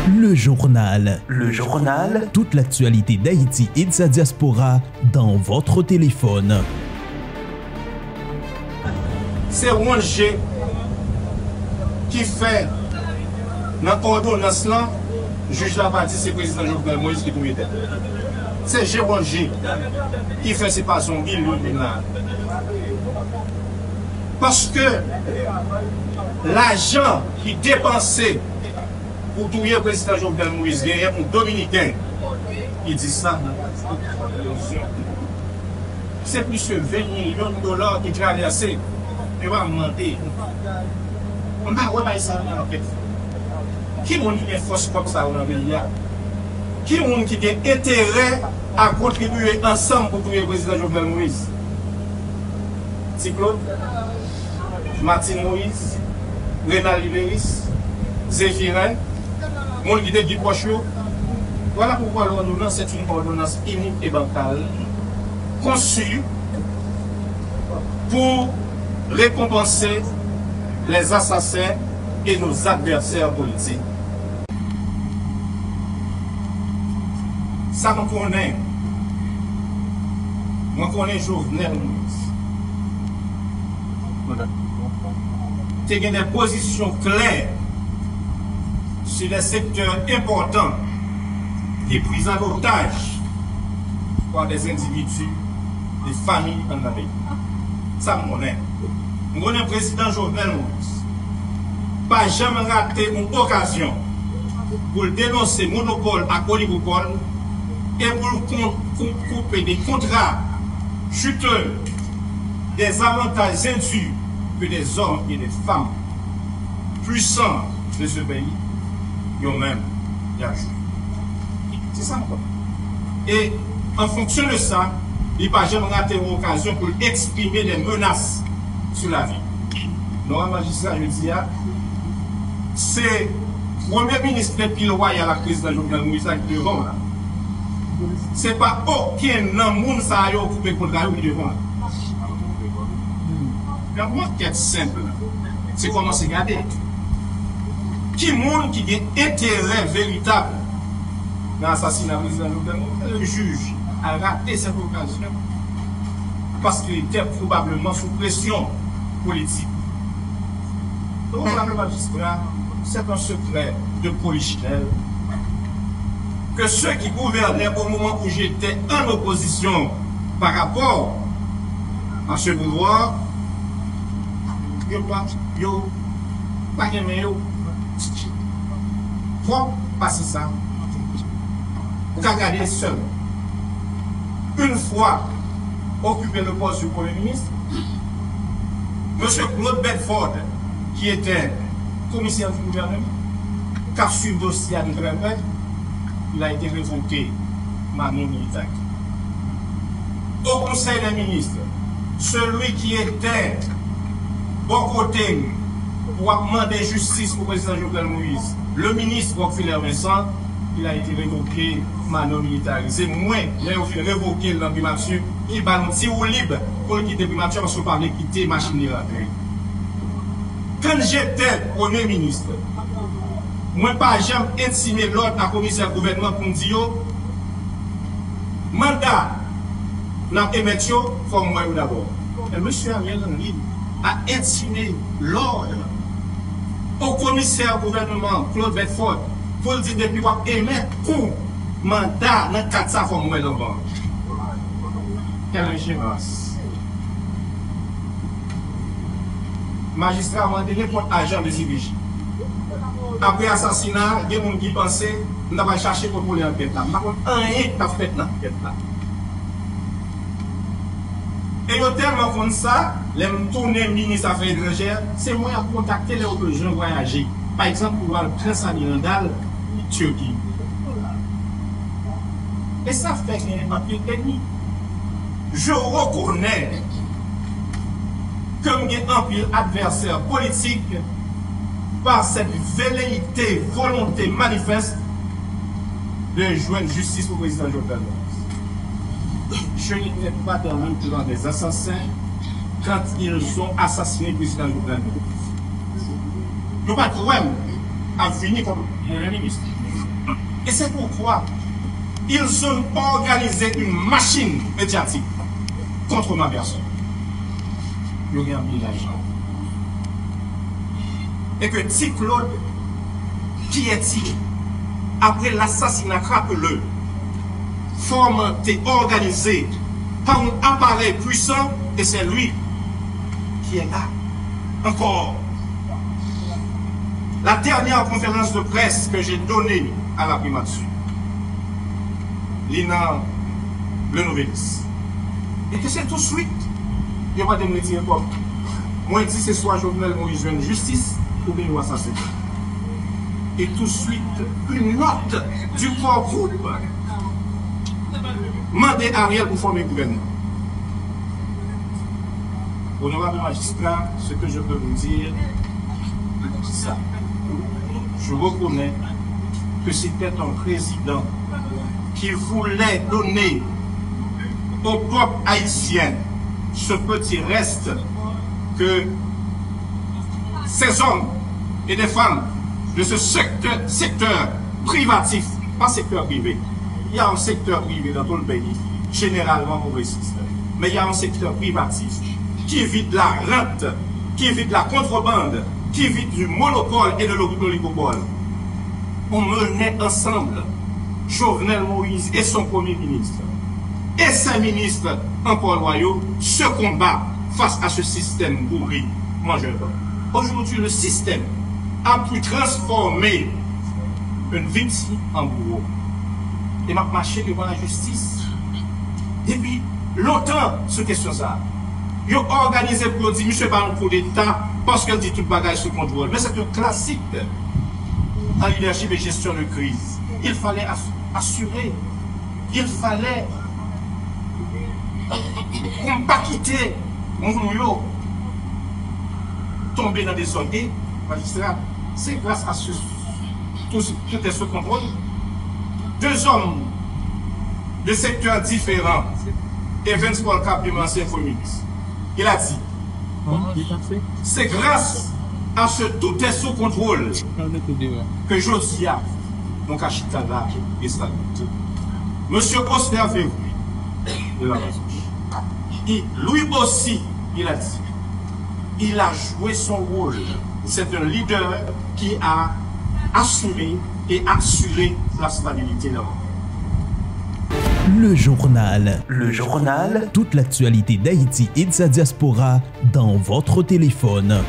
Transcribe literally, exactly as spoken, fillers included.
Le journal. Le journal. Toute l'actualité d'Haïti et de sa diaspora dans votre téléphone. Se wonn je ki fè nan òdonans lan, jij la pa di se prezidan Jovenel Moïse ki touye tèt. Se je wonn je ki fè se pa zonbi li menm la. Paske lajan ki depanse pou touye prezidan Jovenel Moïse genyen yon Dominiken ki di sa nan Se plis ke ven milyon dola ki travèse. E w ap mande. M pa wè bay sa nan tèt. Ki moun ki gen fòs kòb sa yo nan peyi a? Ki moun ki gen enterè a kontribye ansanm pou touye prezidan Jovenel Moïse? Ti Claude? Martine Moïse, Renald Liberis, Zéphirin, moun ki te pi pwòch yo. Voilà pourquoi l'ordonnance est une ordonnance unique et bancale, conçue pour récompenser les assassins et nos adversaires politiques. Sa nou konnen, mwen konnen Jovenel Moïse te gen de pozisyon klè sur des secteurs importants de prise en otage par des individus, de fanmi anndan peyi. Sa m konnen. M konnen prezidan Jovenel Moïse pa janm rate yon okazyon pou l denonse monopòl ak oligopòl e pou l koupe de kontra juteux, des avantages indus que des hommes et des femmes puissants de ce pays, yo menm, y ap jwi. Se sa m konnen. E, an fonksyon de sa, li pa janm rate yon okazyon pou l eksprime de menas sou lavi. Non, majistra, jodi a, se premye minis ki te pi lwayal ak prezidan Jovenel Moïse la ki devan w la. Se pa okenn nan moun sa yo ki koupe kontra yo ki devan w la. Nan yon ankèt senp, se kòmanse gade ki moun ki gen enterè veritab nan asasina prezidan Jovenel Moïse. Le jij a rate sèt okazyon paske li te pwobableman sou presyon politik. Donk, madame la majistra, c'est un secret de polichinelle que ceux qui gouvernaient au moment où j'étais en opposition par rapport à ce pouvoir, yo pa, yo pa renmen yo pwòp pase sa. Ou ka gade sèl. Une fois occupé le poste du Premier ministre, Monsieur Claude Bedford, qui était commissaire du gouvernement, qui a suivi le dossier de très près, il a été révoqué, Manon Militaire. Au Conseil des ministres, celui qui était bò kote m pou ap mande jistis pou prezidan Jovenel Moïse, le ministre Rockfeller Vincent, il a été révoqué, Manon Militaire. Se mwen, lè yo fin revoke l nan primati, li ba l yon ti woulib pou l kite primati paske yo pa vle kite machin li rantre. Quand j'étais Premier ministre, mwen pa janm entime lòd a komisè gouvènman pou m di yo, manda n ap emèt yo, fò m wè yo dabò. Men mesye Ariel Henry a entime lòd o komisè gouvènman Claude Bedford pou l di depi w ap emèt kou manda nan kad sa fò m wè l anvan. Quelle ingérence! Majistra mande nenpòt ajan de C P J. Apre asasina a, gen moun ki panse m ta pral chache kontwole ankèt la. M pa konn anyen ki t ap fèt nan ankèt la. E yo tèlman konn sa, lè m tounen minis afè etranjè, se mwen y ap kontakte lè yo bezwen vwayaje. Pa egzanp, pou yo al Prince Miranda, Turquie. E sa fè gen anpil enmi. Je reconnais que m gen anpil advèsè politik par cette velléité, volonté manifeste de jwenn jistis pou prezidan Jovenel Moïse. Je n'étais pas dans le clan des assassins quand ils ont assassiné prezidan Jovenel Moïse. Yo pa t wè m. a vini kòm premye minis. Et c'est pourquoi ils ont organisé une machine médiatique contre ma personne. Yo gen anpil lajan. Et que Ti Claude, qui est-il? Après l'assassinat crapuleux, fomenté, organisé par un appareil puissant, et c'est lui qui est là encore. La dernière conférence de presse que j'ai donnée à la primature, li nan Le Nouvelliste. E ke se tou swit yo mande m retire kòb. Mwen di se swa Jovenel Moïse jwenn jistis oubyen yo asasinen. Et tout de suite, une note du core groupe mande Ariel pou fòme gouvènman. Honorable magistrat, ce que je peux vous dire, c'est ça. Je reconnais que c'était un président qui voulait donner au peuple haïtien ce petit reste que ces hommes et des femmes de ce secteur, secteur privatif, pas secteur privé. Il y a un secteur privé dans tout le pays, généralement progressiste. Mais il y a un secteur privatif qui vit de la rente, qui vit de la contrebande, qui vit du monopole et de l'oligopole. On menait ensemble, Jovenel Moïse et son premier ministre, et ses ministres encore loyaux, ce combat face à ce système bourré, mangeur d'hommes. Aujourd'hui, le système a pu transformer une victime en bourreau. E m ap mache devan lajistis depi lontan sou kesyon sa a. Yo òganize pou yo di misye ba yon koudeta paske l di tout bagay sou kontwòl. Men se yon klasik an lidèchip e jesyon de kriz. Il fallait ass- assurer. Il fallait pou m pa kite moun yo tonbe nan dezòd. E majistra, c'est grâce à ce tout, tout est sous contrôle. Deux hommes de secteurs différents, Evans Paul Cap, ancien premier ministre, il a dit, c'est grâce à ce tout est sous contrôle que jodi a nou ka chita la e sa nou te. Monsieur Osner Février, il a raison. Et lui aussi, il a dit, il a joué son rôle. C'est un leader qui a assumé et assuré la stabilité là-bas. Le journal. Le journal. Toute l'actualité d'Haïti et de sa diaspora dans votre téléphone.